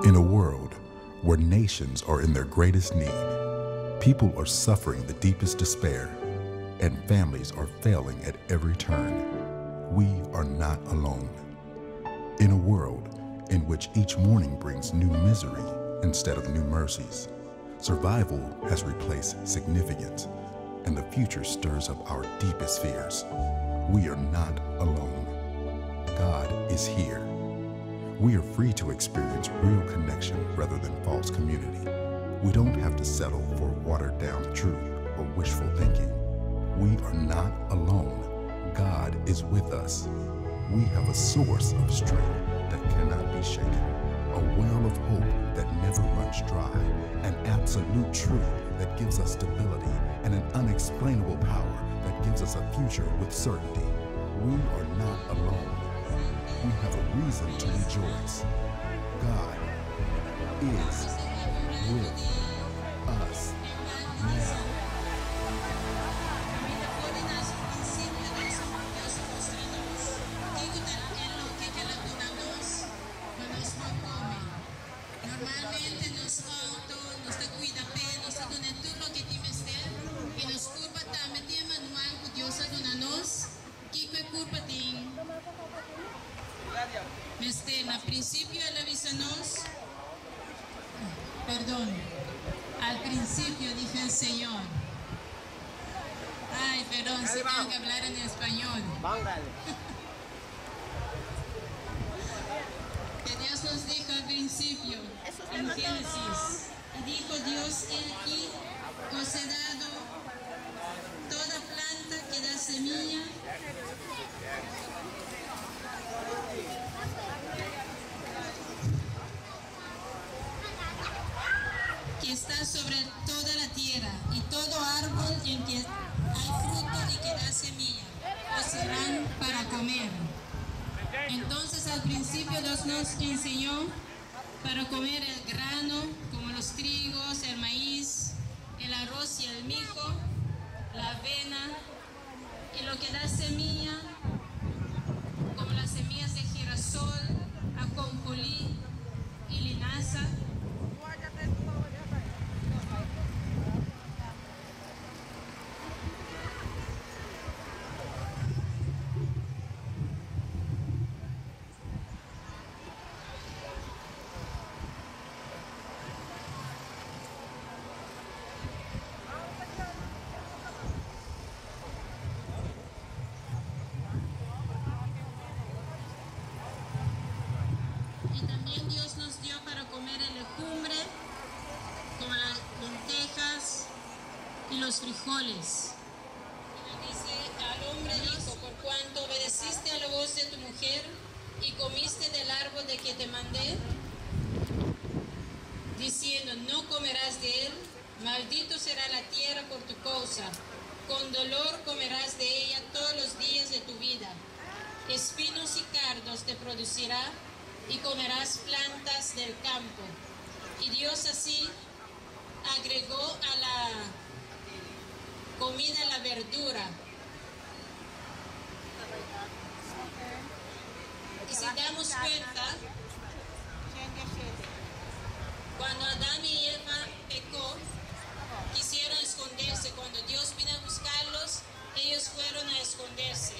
In a world where nations are in their greatest need, people are suffering the deepest despair, and families are failing at every turn, we are not alone. In a world in which each morning brings new misery instead of new mercies, survival has replaced significance, and the future stirs up our deepest fears. We are not alone. God is here. We are free to experience real connection rather than false community. We don't have to settle for watered down truth or wishful thinking. We are not alone. God is with us. We have a source of strength that cannot be shaken, a well of hope that never runs dry, an absolute truth that gives us stability, and an unexplainable power that gives us a future with certainty. We are not alone. We have a reason to rejoice. God is with us now. Normalmente nos auto, nos ta cuida p'e, nos ta duna tur loke tin mester y nos curpa tambe tin e manual cu Dios a duna nos. Kico e curpa tin mester? Na principio el a bisa nos, perdon, al principio dijo el Señor. Ay, perdon, si tengo que hablar en español. Que Dios nos dijo al principio en Génesis. Y dijo Dios, he aquí, os he dado toda planta que da semilla. Que está sobre toda la tierra, y todo árbol en que hay fruto y que da semilla, os serán para comer. Entonces al principio Dios nos enseñó para comer el grano, como los trigos, el maíz, el arroz y el mijo, la avena, y lo que da semilla, como las semillas de girasol, ajonjolí y linaza. Y también Dios nos dio para comer el legumbre, como las lentejas y los frijoles. Y dice, al hombre dijo, por cuanto obedeciste a la voz de tu mujer y comiste del árbol de que te mandé, diciendo, no comerás de él, maldito será la tierra por tu causa, con dolor comerás de ella todos los días de tu vida. Espinos y cardos te producirá y comerás plantas del campo. Y Dios así agregó a la comida la verdura. Y si damos cuenta, cuando Adán y Eva pecó, quisieron esconderse. Cuando Dios vino a buscarlos, ellos fueron a esconderse.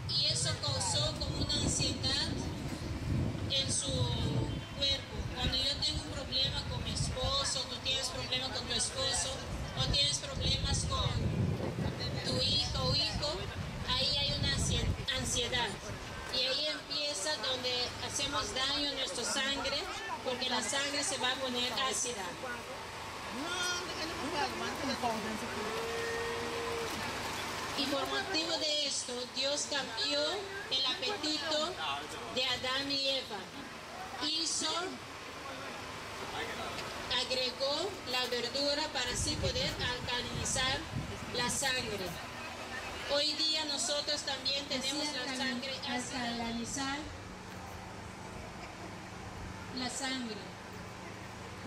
Y eso causó como una ansiedad en su cuerpo. Cuando yo tengo un problema con mi esposo, tú tienes problemas con tu esposo, o tienes problemas con tu hijo o hijo, ahí hay una ansiedad. Y ahí empieza donde hacemos daño a nuestra sangre, porque la sangre se va a poner ácida. Y por motivo de esto, Dios cambió el apetito de Adán y Eva. Agregó la verdura para así poder alcalinizar la sangre. Hoy día nosotros también tenemos la sangre alcalinizar la sangre.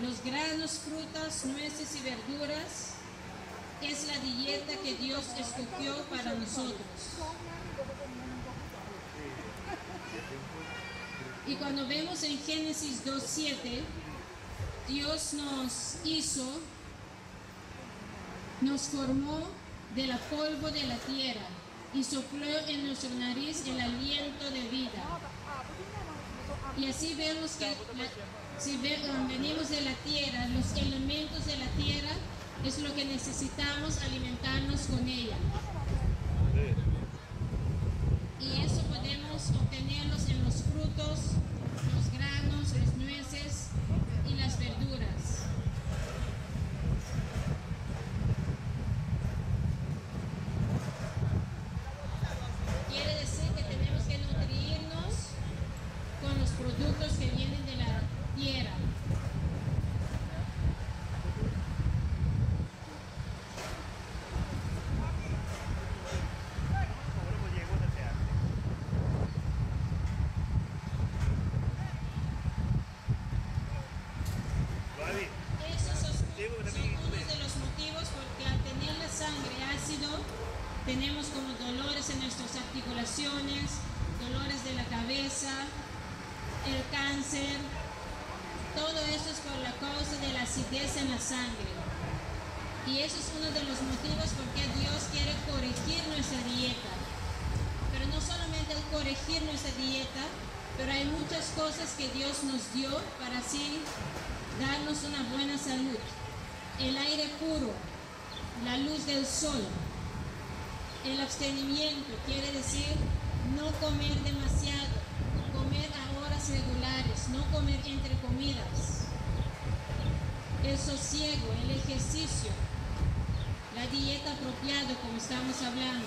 Los granos, frutas, nueces y verduras es la dieta que Dios escogió para nosotros. Y cuando vemos en Génesis 2.7, Dios nos hizo, nos formó de la polvo de la tierra y sopló en nuestra nariz el aliento de vida. Y así vemos que si venimos de la tierra, los elementos de la tierra es lo que necesitamos alimentarnos con ella. Y eso podemos obtenerlos en los frutos, los granos, las nueces y las verduras. Quiere decir que tenemos que nutrirnos con los productos que vienen de la tierra. Esos son uno de los motivos porque al tener la sangre ácido tenemos como dolores en nuestras articulaciones, dolores de la cabeza, el cáncer. Todo eso es por la causa de la acidez en la sangre. Y eso es uno de los motivos por qué Dios quiere corregir nuestra dieta. Pero no solamente el corregir nuestra dieta, pero hay muchas cosas que Dios nos dio para así darnos una buena salud. El aire puro, la luz del sol, el abstenimiento, quiere decir no comer demasiado, comer a horas regulares, no comer entre comidas. El sosiego, el ejercicio, la dieta apropiada, como estamos hablando,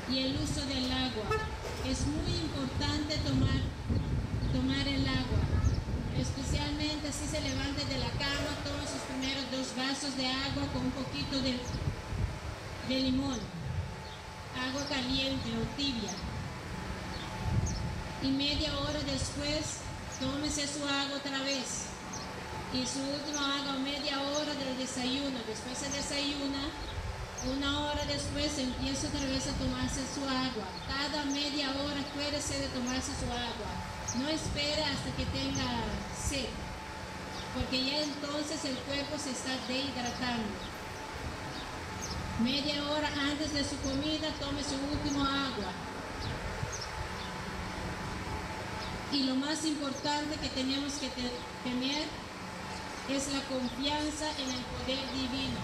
y el uso del agua. Es muy importante tomar el agua, especialmente si se levanta de la cama, toma sus primeros 2 vasos de agua con un poquito de limón, agua caliente o tibia. Y media hora después, tómese su agua otra vez. Y su última agua, media hora del desayuno. Después se desayuna, una hora después empieza otra vez a tomarse su agua. Cada media hora acuérdese de tomarse su agua. No espera hasta que tenga sed, porque ya entonces el cuerpo se está deshidratando. Media hora antes de su comida, tome su último agua. Y lo más importante que tenemos que tener es la confianza en el poder divino.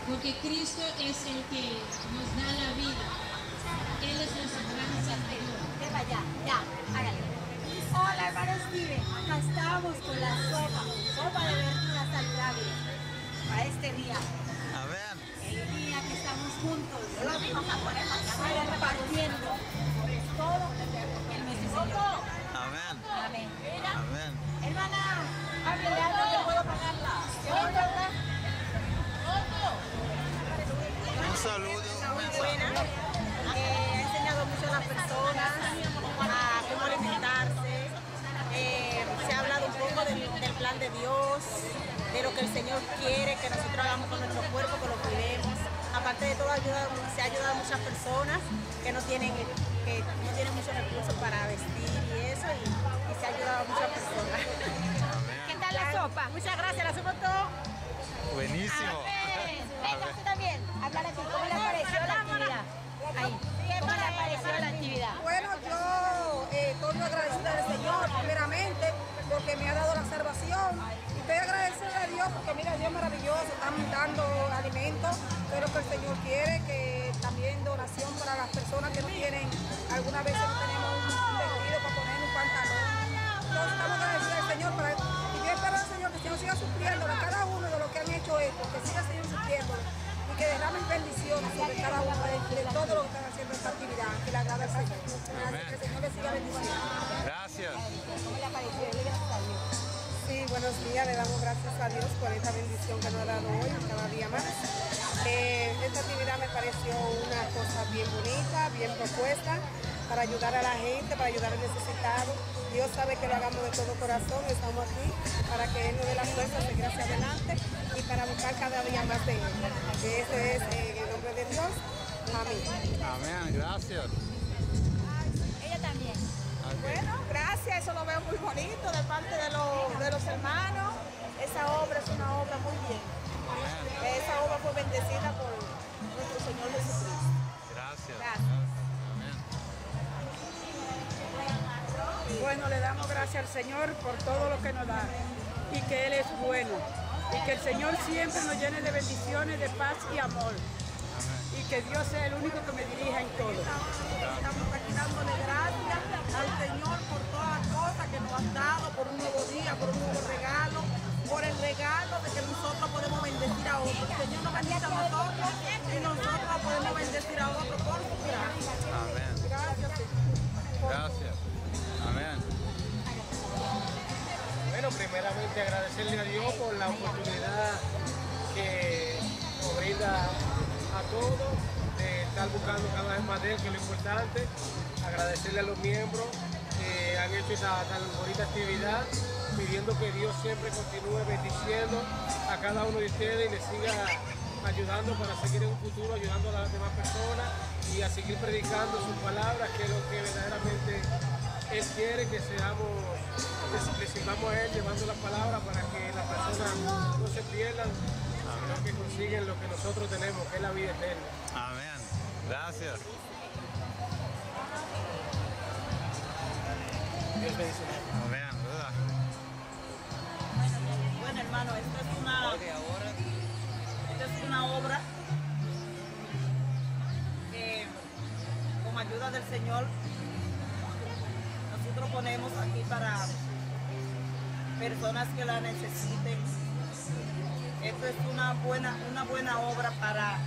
Porque Cristo es el que nos da la vida. Él es nuestro gran sanador. Ve para allá, ya, hágale. Hola, hermano Steven, acá estamos con la sopa de verduras saludable para este día. Amén. El día que estamos juntos, compartiendo todo en nuestro Señor. Amén. Amén. Amén. Hermana, háblele algo que puedo pagarla. Un saludo, un Muy mensaje. buena. Ha enseñado mucho a las personas a cómo alimentarse. Se ha hablado un poco del plan de Dios, de lo que el Señor quiere que nosotros hagamos con nuestro cuerpo, que lo cuidemos. Aparte de todo, se ha ayudado a muchas personas que no tienen muchos recursos para vestir y eso, y se ha ayudado a muchas personas. ¿Qué tal la sopa? Muchas gracias, la sopa todo. Buenísimo. Venga, usted también. Hablar aquí. ¿Cómo le pareció la actividad? Ahí. ¿Cómo le pareció la actividad? Bueno, yo estoy agradecida al Señor, primeramente, porque me ha dado la salvación. Y estoy agradecida a Dios porque, mira, Dios es maravilloso, están dando alimentos, pero que el Señor quiere que también donación para las personas que no tienen, algunas veces no tenemos un vestido para poner un pantalón. Entonces estamos agradecidos al Señor. Y yo espero al Señor que el Señor siga supliéndolo a cada uno de los que han hecho esto, que siga el Señor supliéndolo y que derramen bendiciones sobre cada uno de todo lo que están haciendo esta actividad, que le agrada al Señor. Así que el Señor les siga bendiciendo. Gracias. ¿Cómo le pareció? Gracias a Dios. Sí, buenos días, le damos gracias a Dios por esta bendición que nos ha dado hoy, cada día más. Esta actividad me pareció una cosa bien bonita, bien propuesta, para ayudar a la gente, para ayudar al necesitado. Dios sabe que lo hagamos de todo corazón, estamos aquí para que Él nos dé la fuerza de seguir hacia adelante y para buscar cada día más de Él. Que eso es en el nombre de Dios. Amén. Amén, gracias. Ella también. Bueno, gracias, eso lo veo muy bonito de parte de, de los hermanos. Esa obra es una obra muy bien. Esa obra fue bendecida por nuestro Señor Jesucristo. Gracias. Gracias. Amén. Bueno, le damos gracias al Señor por todo lo que nos da y que Él es bueno y que el Señor siempre nos llene de bendiciones, de paz y amor y que Dios sea el único que me dirija en todo. Estamos aquí dándole gracias al Señor por todas las cosas que nos han dado, por un nuevo día, por un nuevo regalo, por el regalo de que nosotros podemos bendecir a otros. El Señor nos bendice a nosotros y nosotros podemos bendecir a otros por su gracia. Amén. Gracias, Señor. Gracias. Amén. Bueno, primeramente agradecerle a Dios por la oportunidad que nos brinda a todos de estar buscando cada vez más de él, que es lo importante. Agradecerle a los miembros que han hecho esa tan bonita actividad, pidiendo que Dios siempre continúe bendiciendo a cada uno de ustedes y les siga ayudando para seguir en un futuro ayudando a las demás personas y a seguir predicando sus palabras, que es lo que verdaderamente Él quiere que seamos, que le sirvamos a Él llevando la palabra para que las personas no se pierdan, sino que consiguen lo que nosotros tenemos, que es la vida eterna. Amén. Gracias. Dios bendice. Amén, ¿verdad? Bueno, hermano, esta es una obra que con ayuda del Señor nosotros ponemos aquí para personas que la necesiten. Esto es una buena obra para